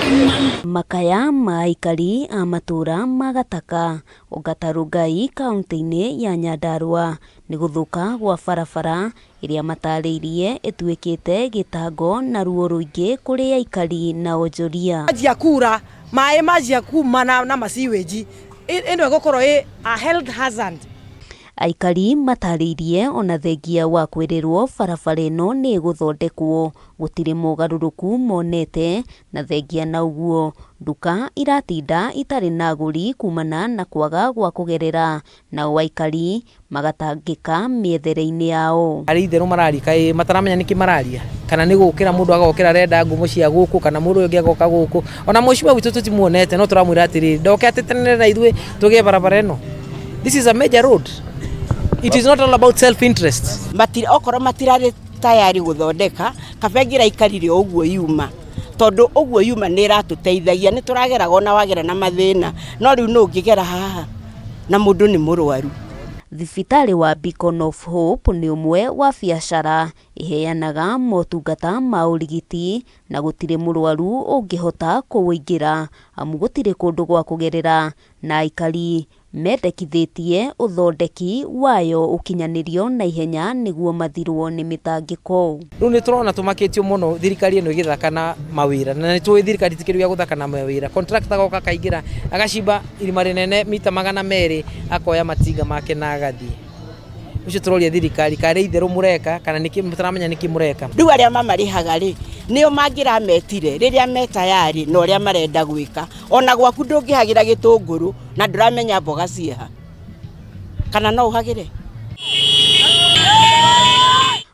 Makaya ma aikari a matũra ma Gataka, Ongata Rongai kaunti-inĩ ya Nyandarua nĩ gũthũka gwa barabara ĩrĩa matarĩirie ĩtuĩkĩte gĩtango na ruo rũingĩ kũrĩ aikari na onjoria. Manjia kura maĩ manjia kuma na masiwĩnji ĩno ĩgũkorwo ĩ a health hazard. Aikari matarĩirie ona thengia wa kwĩrĩrwo barabara ĩno nĩ ĩgũthondekwo gũtirĩ mogarũrũku monete na thengia na ũguo nduka iratinda itarĩ na agũri kumana na kwaga gwa kũgerera nao aikari magatangĩka mĩethere-inĩ yao. Arĩ itherũ mararia kaĩ mataramenya nĩkĩ mararia kana nĩ gũkĩra mũndũ agokĩra arenda ngumo cia gũkũ kana mũndũ ũyũ ũngĩ agoka gũkũ ona mũcimwa witũ tũtimuonete no tũramwĩra atĩrĩrĩ ndoke atĩtenere na ithuĩ tũgĩe barabara ĩno. This is a major road. It is not all about self interest. Matira okorwo matirarĩ tayari gũthondeka kaba ĩngĩraikarire o ũguo yuma tondũ ũguo yuma nĩ ĩratũteithagia nĩ tũrageraga ona wagera na mathĩna no rĩu nũ ũngĩgera haha na mũndũ nĩ mũrwaru. Thibitarĩ wa Beacon of Hope nĩ ũmwe wa biacara iheanaga motungata ma ũrigiti na gũtirĩ mũrwaru ũngĩhota kũũingĩra amu gũtirĩ kũndũ gwa kũgerera na aikari mendekithĩtie ũthondeki wayo ũkinyanĩrio na ihenya nĩguo mathirwo nĩ mĩtangĩko. Rĩu nĩ tũrona tũmakĩtio mũno thirikari ĩno ĩgĩthaka na mawĩra na nĩ tũĩ thirikari ti kĩndũ gĩa gũthaka na mawĩra. Contractor agoka akaingĩra agacimba irima rĩnene mita 200 akoya matinga make na agathiĩ. Ũcio tũroria thirikari karĩ itherũ mũreka kana nĩkĩ mũtaramenya nĩkĩ mũreka. Rĩu arĩa mamarĩhaga rĩ nĩo mangĩrametire rĩrĩa me tayari na ũrĩa marenda gwĩka. Ona gwaku ndũngĩhagĩra gĩtũngũrũ na ndũramenya mboga ciĩha kana no ũhagĩre.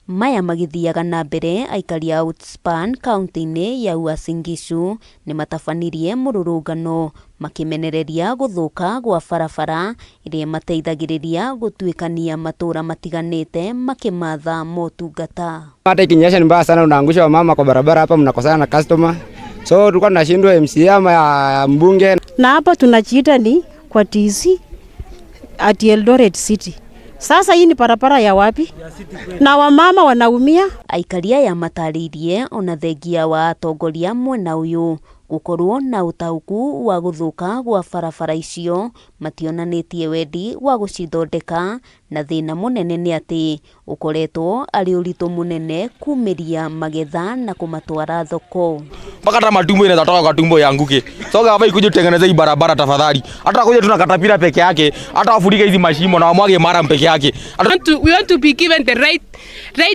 Maya magĩthiaga na mbere aikari a Outspan kaunti-inĩ ya Uasin Gishu nĩ matabanirie mũrũrũngano makĩmenereria gũthũka gwa barabara ĩrĩa ĩmateithagĩrĩria gũtuĩkania matũra matiganĩte makĩmatha motungata. Hata ikinyesha ni mbaya sana, unaangusha wamama kwa barabara hapa, mnakosana na customer. So tulikuwa tunashindwa MCA ama mbunge. Na hapa tunajiita ni kwa TC at Eldoret City. Sasa hii ni barabara ya wapi? Na wamama wanaumia. Aikari aya matarĩirie ona thengia wa atongoria mwena ũyũ gũkorwo na ũtaũku wa gũthũka gwa barabara icio mationanĩtie wendi wa gũcithondeka na thĩna mũnene nĩ atĩ ũkoretwo arĩ ũritũ mũnene kumĩria magetha na kũmatwara thoko. Mpaka hata matumbo inaweza toka kwa tumbo ianguke. So gava ikuje tutengeneze hii barabara tafadhali. Hata kuja tuna katapira peke yake, hata wafunike hizi mashimo na wamwage mara peke yake. We want to be given the right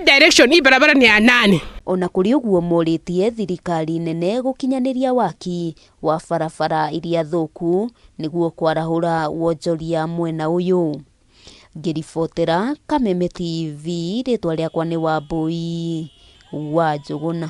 direction. Hii barabara ni ya nani? Ona kũrĩ ũguo morĩtie thirikari nene gũkinyanĩria waki wa barabara iria thũku nĩguo kwarahũra wonjoria mwena ũyũ. Ngĩribotera Kameme TV, rĩtwa rĩakwa nĩ Wambui wa Njũgũna.